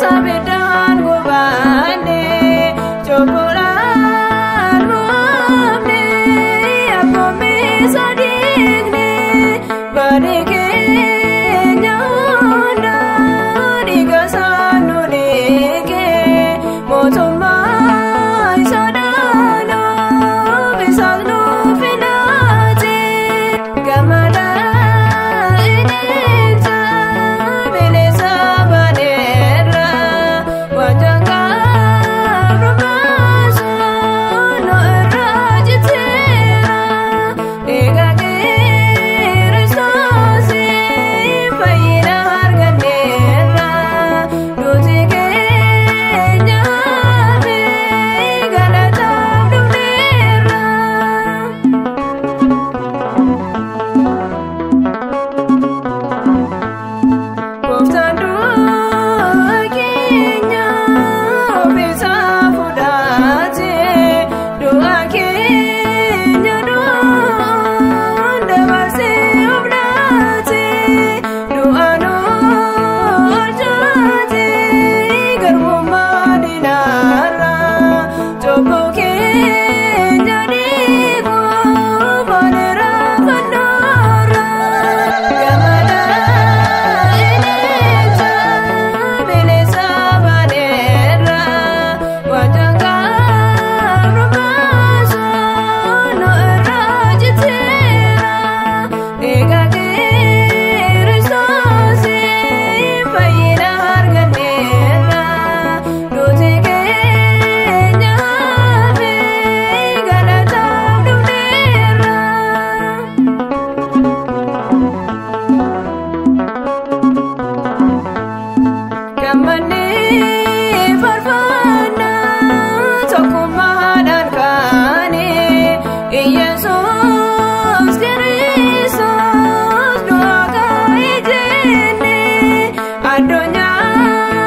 Sabidan gubane cobbolaan mo'amne abboommi sadiigne bari keenya hunda dhiiga isaan nu dhiige mootummaa isa dhaaluuf isaas nuuf hinaate gammadaa ililcha bilisa baneerra wanjaan gabrummaa sun nu irraa jiteera dhiiga Kiristoosiin fayyina arganneerra duuti keenya hafe galataaf dhufneerra. Gooftaan du'a keenya ofiisaa fudhate du'a keenya du'aan dabarsee of laate du'a nu oolchate garbummaa diinarraa cubbuu keenya dhiiguuf ol fannoorra gammadaa ililcha bilisa baneerra wanjaan gabrummaa sun nu irraa jiteera dhiiga Kiristoosiin fayyina arganneerra duuti keenya hafe galataaf dhufneerra. Gammannee faarfannaa tokkummaadhaan kaane Iyyasuus Kiristoos du'aa ka'e jenne addunyaa